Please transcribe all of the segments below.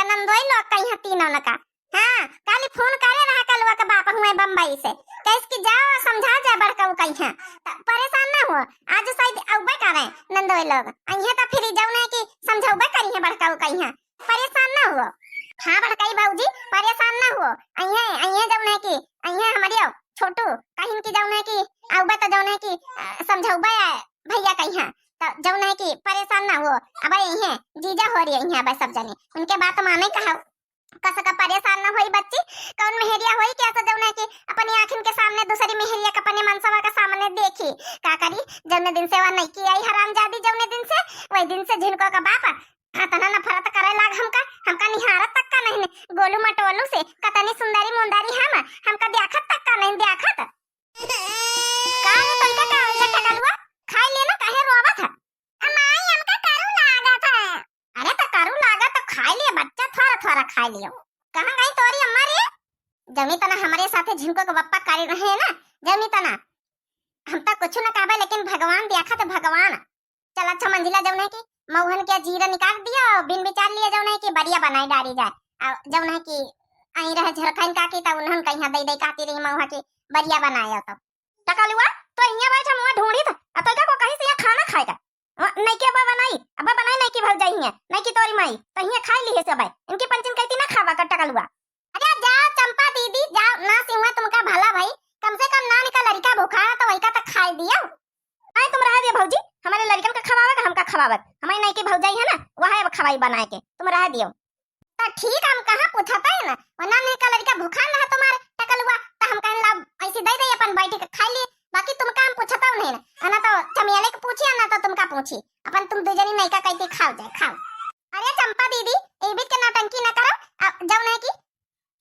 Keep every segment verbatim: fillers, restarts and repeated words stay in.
नंदोई लोग कइहाँ तीनों न का। हाँ, काली फोन करे रहा कलुआ के बाप हुए बम्बई से, कहिस कि जाओ समझा जा बड़कऊ कइहाँ। त परेशान ना हो, आज शायद अउबे करे नंदोई लोग, अइहें त फिर जौन है कि समझौबे करिहें बड़कऊ कइहाँ। परेशान ना हुओ। हाँ बड़कई भौजी, परेशान ना हुओ। अइहें, अइहें जौन है कि अइहें हमरियो छोटू कहिन कि जौन है कि अउबे त जौन है कि, अ, समझौबे भैया कइहाँ। त जौन है कि परेशान ना हुओ। अब अइहें जीजा हो रही अइहें अब सब जने। उनके बात माने कहा। कस का परेशान ना होई बच्ची। कौन मेहरिया होई कि ऐसा जौन है कि अपनी आँखिन के सामने दूसरी मेहरिया के अपने मनसवा के सामने देखी। का करी, जौने दिन से वह नइकी आई हरामजादी, जौने दिन से, वही दिन से झिनको का बाप अतना नफरत करे लाग हमका, हमका निहारत तक का नहीं, गोलू मटोलू से, कतनी सुंदरी मुंदरी हम, हमका देखत तक का नहीं, देखत। का रे, तोइका का हो गया टकलुआ? खाई ले ना, काहे रोवत है? अमाई, हमका करू लागत है। अरे तो करू लागत तो खाई लिया बच्चा, थोड़ा थोड़ा खाई लियो। कहाँ गई तोरी अम्मा रे? जौनी तना हमरे साथे झिनको के बप्पा करे रहे ना, जौनी तना। हम तो कुछ न कहबे, लेकिन भगवान देखत है, भगवान। चल अच्छा मंझिला जौन है कि मऊहन के जीरा निकाल दिया, बिन विचार लिए जौन है कि बरिया बनाई डारी जाए। आ जौन है कि आई रहे झरखाइन काकी, त उन्हन कइहाँ दई दई कहती रही मऊहा की बरिया बनाए तो। टकलुआ, तो हियाँ बैठ मुँह ढूंढी था, आ तोइका को कहीं से यहाँ खाना खाएगा। अ, नइकी अब्बा बनाई, अब्बा बनाई नइकी भौजाई हियाँ, नइकी तोरी माई, तो हियाँ खाई लिहे से अब्बा। इनकी पंचन कहती ना खावा का टकलुआ। अरे जाओ चंपा दीदी, जाओ, ना सिवा तुमका भला भाई, कम से कम नानी का लड़का भूखा है तो वही का तो खाई दियो। नहीं, तुम रह दियो भौजी, हमारे लड़कन का खवावे का, हमका खवावे का। हमारी नइकी भौजाई है ना, वह है अब खवाई बनाए के, तुम रह दियो। तो ठीक, हम कहाँ पूछत है ना, वो नानी का लड़का भूखा ना है तुम्हारे टकलुआ, तो हम कहन ला ऐसी दे दे अपन बैठी के खाई लिए, बाकी तुमका हम पूछत नहीं ना, ना तो चमेले के पूछी, ना तो तुमका पूछी, अपन तुम दू जनी नइका कइती खाओ जाए, खाओ। अरे चंपा दीदी, ए बीच के नौटंकी ना करो, अब जौन है कि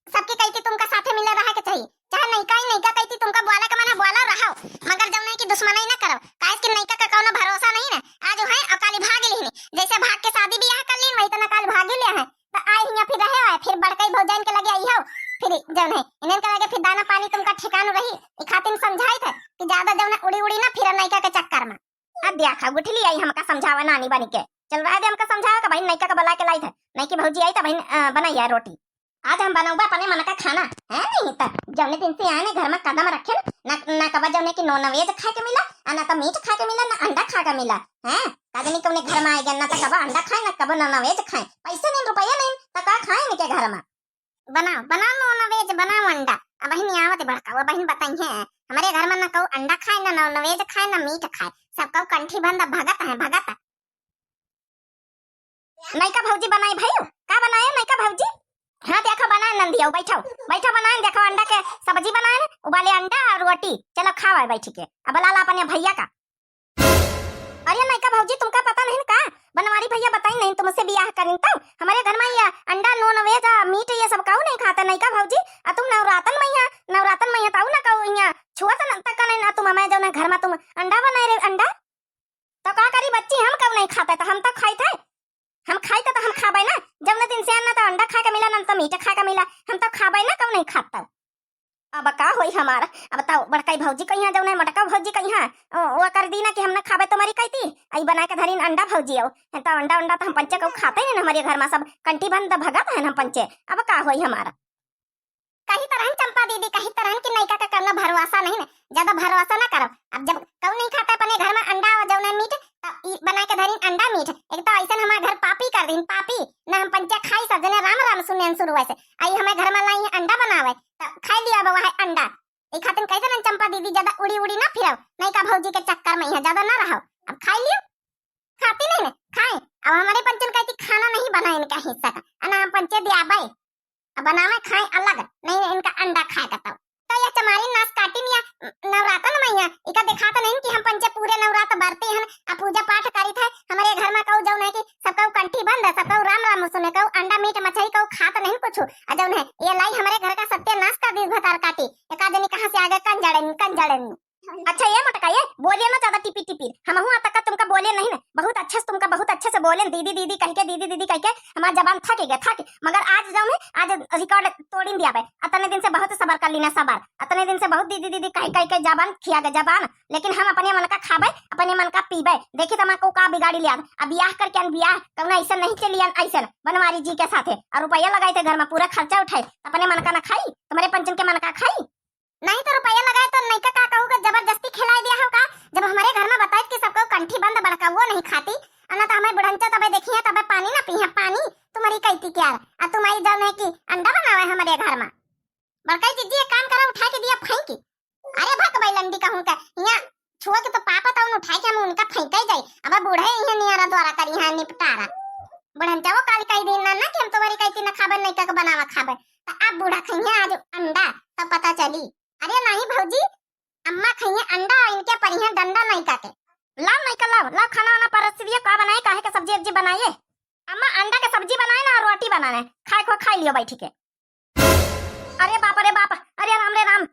सबके कइती तुमका साथे मिले रहे के चाहिए, चाहे नइका ही नइका कइती तुमका बोला के मना बोला रहो, मगर जौन है कि दुश्मनी ना करो, काहे कि नइका का कौनो भरोसा नहीं ना। आज है और काली भाग लेने, जैसे भाग के शादी ब्याह कर लीन वही तना काल भागी ले है। तो आई हियाँ फिर रहे हो, फिर बड़कई भौजाइन के लगे आई हो, फिर जौन है इन्हन के लगे फिर दाना पानी तुमका ठिकानो रही। ई खातिर समझाई थे कि ज्यादा जौन है उड़ी उड़ी ना फिर नइका के चक्कर में। अब देखा गुठली आई हमका समझावा नानी बनी के। चल रहे दे हमका समझावा का बहिन नइका का बुला के लाई थे, नइकी भौजी आई तो बहिन, अ, बनाई है रोटी। आज हम बनौबा अपने मन का खाना, है नहीं त जौने दिन से आए ने घर में कदम रखे ना, ना, ना कबा जौने कि नॉन वेज खाए के मिला, आ ना तो मीट खाए के मिला, ना अंडा खाए के मिला, हैं? का जानी कौने घर में आए गए, ना तो कबा अंडा खाए, ना कबा नॉन वेज खाए। पैसे नहीं, रुपया नहीं, तो का खाए इनके घर में? बनाओ, बनाओ नॉन वेज, बनाओ अंडा। अब बहिन आवत बड़का, वो बहिन बताई है, हमारे घर में ना कहू अंडा खाए, ना नॉन वेज खाए, ना मीट खाए, सब कहू कंठी बंद भगत है, भगत। नइका भौजी बनाई भाई, का बनाए नइका भौजी? हाँ देखो बनाए नंदिया, बैठो, बैठो बनाए, देखो अंडा के सब्जी बनाए, उबाले अंडा और रोटी। चलो खावा बैठ के। अब बुला ला अपने भैया का। अरे नइका भौजी तुमका पता नहीं का? बनवारी भैया बताई नहीं तुमसे बियाह करिन तो हमारे घर में ये अंडा नॉन वेज आ मीट ये सब कहू नहीं खाता नइका भौजी। आ तुम नवरातन मैया, नवरातन मैया ताऊ ना कहू यहाँ छुआ तक नहीं ना तुम हमारे जौन घर में तुम अंडा बनाए रहे अंडा। तो का करी बच्ची, हम कहू नहीं खाता तो हम तो खाई थे। हम खाई तो, तो हम खाबे ना, जौने दिन से ना तो अंडा खाए के मिला ना तो मीट खाए के मिला, हम तो खाबे ना कहू नहीं खाता। अब का होई हमारा? अब तो बड़काई भौजी कहिया जौन है मोटका भौजी कहिया, ओ, वो कर दी ना कि हम ना खाबे तुम्हारी कहती, आई बना के धरीन अंडा भौजी हो, तो अंडा अंडा तो हम पंचे कहू खाते हैं ना, हमारे घर में सब कंठी बंद भगत है हम पंचे। अब का होई हमारा? कही तरहन चंपा दीदी, कही तरहन कि नइका का कौनो भरोसा नहीं ना, ज्यादा भरोसा ना करो। अब जब कहू नहीं खाता अपने घर में अंडा और जौन है मीट, तो ई बना के धरीन अंडा मीट। एक तो ऐसन हमारे घर पापी कर दीन, पापी ना हम पंचे खाई सब जने राम राम सुने शुरू से। आई हमारे घर में लाई अंडा बनावे, तो खाई लिया अब वह अंडा। ई खातिर कही तरहन चंपा दीदी ज्यादा उड़ी उड़ी ना फिरो, नइका भौजी के चक्कर में यहाँ ज्यादा ना रहो। अब खाई लियो, खाती नहीं ना, खाए। अब हमारे पंचन कहती खाना नहीं बना इनका हिस्सा का, अना हम पंचे दिया अब बनावे खाए अलग, नहीं इनका अंडा खाए का तब। तो ये चमारी नास काटिन या नवरातन में या, इका दिखात नहीं कि हम पंचे पूरे नवरात बरते हैं, आ पूजा पाठ करी थे, हमारे घर में कहू जौन है कि सब कहू कंठी बंद है, सब कहू राम राम सुने, कहू अंडा मीट मछली कहू खात नहीं कुछ, आ जौन है ये लाई हमारे घर का सत्यानाश कर दी भतार काटी, एका जनी कहाँ से आ गए कंजड़न, कंजड़न। अच्छा ये मोटका, ये बोले ना ज्यादा टिपिर टिपिर, हमहू आ तक तुमका बोले नहीं ना, बहुत अच्छे से तुमका, बहुत अच्छे से बोले दीदी दीदी कह के, दीदी दीदी कह के हमार जबान थक गया, थक। मगर आज जौन है, आज रिकॉर्ड तोड़िन दिया बे। अतने दिन से बहुत सबर कर लीना, सबर। अतने दिन से बहुत दीदी दीदी कह कह के जबान खिया गए, जबान। लेकिन हम अपने मन का खाबे, अपने मन का पीबे। देखी तो हमको का बिगाड़ी लिया। अब ब्याह करके अन ब्याह, कौनो ऐसा नहीं चलियन ऐसन बनवारी जी के साथे। और रुपया लगाई थे घर में, पूरा खर्चा उठाई, अपने मन का ना खाई, तुम्हारे पंचन के मन का खाई। नहीं तो रुपया लगाए तो नहीं का, का कहूँगा, जबरदस्ती खिलाई दिया हो का? जब हमारे घर में बताए कि सबको कंठी बंद बड़कौआ नहीं खाती, और ना तो हमारे बुढ़ंचा तबे देखिए, तबे पानी ना पीहे, पानी तुम्हारी कहती क्या? आ तुम आई जौन है कि अंडा बनावे हमारे घर में। बड़काई जिज्जी, एक काम करा, उठा के दिया फेंकी। अरे भक बैलंडी कहूँ का, यहाँ छुआ के तो पाप है, तो उठा के हम उनका फेंका ही जाई। अब बूढ़े इहे नियारा द्वारा करी है निपटारा। बुढ़ंचा वो काली कही दिन ना, ना कि हम तुम्हारी कहती ना खाबे, नहीं का बनावा खाबे। तो आप बूढ़ा खइहे आज अंडा, तब पता चली। अरे नहीं भौजी, अम्मा खइहे अंडा, इनके परिहे डंडा नहीं का के। लाओ नहीं का, लाओ, लाओ खाना वाना परस दिया, का बनाए, काहे के सब्जी उब्जी बनाइए? अम्मा अंडा के सब्जी बनाए ना, रोटी बनाए, खाए खो खाई लियो बैठ के। अरे बाप रे बाप, अरे राम रे राम,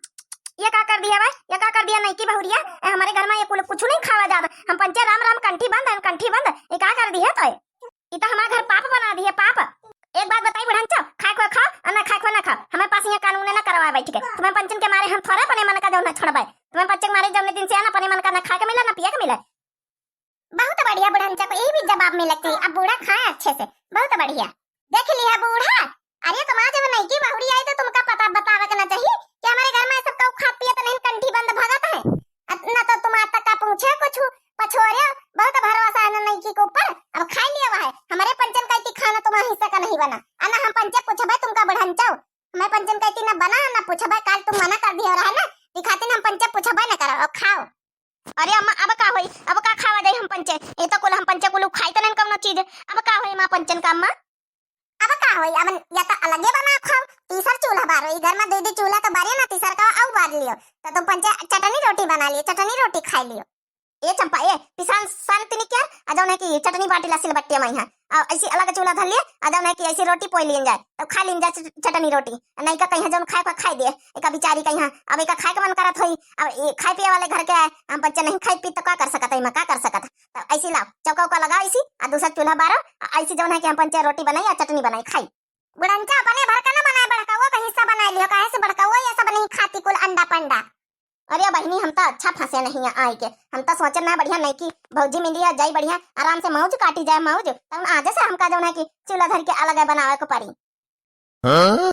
ये का कर दिया भाई, ये का कर दिया नईकी बहुरिया? ए, हमारे घर में ये कुल कुछ नहीं खावा जाता। हम पंचे राम राम कंठी बंद है, कंठी बंद, ये का कर दिया तो? ये तो हमारे घर पाप बना दिए, पाप। एक बात बताई बुढ़ंचो, खाए खो खाओ और ना खाए खो ना खाओ, हमारे पास यहाँ कानून है ना करवाए बैठ के। तुम्हें पंचन के मारे हम थोड़े अपने मन का जौन है छोड़बे, तुम्हें पंचे के मारे जौन दिन से है ना अपने मन का ना खाए के मिले ना पिए के मिले। बहुत बढ़िया बुढ़ंचा को यही भी जवाब मिलक चाहिए। अब बूढ़ा खाए अच्छे से, बहुत बढ़िया। देख लिया बूढ़ा, अरे तुम्हार जब नईकी बहुरी आई तो तुमका पता बतावे के ना चाहिए कि हमारे घर में सब कऊ खात पियत नहीं, कंठी बंद भगत है। अत-, ना तो तुम्हार तक का पूछे कुछ, पछोरे, बहुत भरोसा है ना नईकी के ऊपर। अब खाई लिया है, हमारे पंचन का इतनी खाना तुम्हारे हिस्से का नहीं बना, आ ना हम पंचे पूछबे तुमका बुढ़ंचो, हमारे पंचन का इतनी ना बना ना पूछबे, काल तुम मना कर दिया रहा है ना, ई खातिर हम पंचे पूछबे ना करो, अब खाओ। अरे अम्मा, अब का होई? अब का खावा जाई हम पंचे? ये तो कुल हम पंचे कुल खाई तो नहीं कौनो चीज। अब का होई माँ पंचन का अम्मा? अब का होई? अब या तो अलगे बना खाओ, तीसर चूल्हा बारो। ई घर में दीदी चूल्हा तो बारे ना, तीसर का और बार लियो। तो तुम पंचे चटनी रोटी बना लियो, चटनी रोटी खाई लियो। ए चंपा, ए पिसान सान तिनी क्या? आ जौन है कि चटनी बाटी ला सिलबट्टिया में यहाँ। आ ऐसी अलग चूल्हा धर लिए, आ जौन है कि ऐसी रोटी पोई लीन जाए, तो खा लीन जाए च-, चटनी रोटी। नहीं का कहीं जौन खाए का खाए दे, एका बिचारी कहीं, अब एका खाए का मन करत होई, अब ए खाए पिए वाले घर के आए, हम पंचे नहीं खाई पी तो का कर सकत है, मैं का कर सकत है? तो ऐसी लाओ, चौका उका लगाओ ऐसी, आ दूसरा चूल्हा बारो, आ ऐसी जौन है कि हम पंचे रोटी बनाई, आ चटनी बनाई, खाई। बुढ़ंचा अपने भर का ना बनाए, बड़कौआ का हिस्सा बनाए लियो, काहे से बड़कौआ ये सब नहीं खाती कुल अंडा पंडा। अरे बहिनी, हम तो अच्छा फंसे नहीं है आए के, हम तो सोचे ना बढ़िया नईकी भौजी मिली है, जाई बढ़िया आराम से मौज काटी जाए मौज, तब आज से हमका जौन है कि चूल्हा धर के अलग है बनावे को पड़ी। हाँ?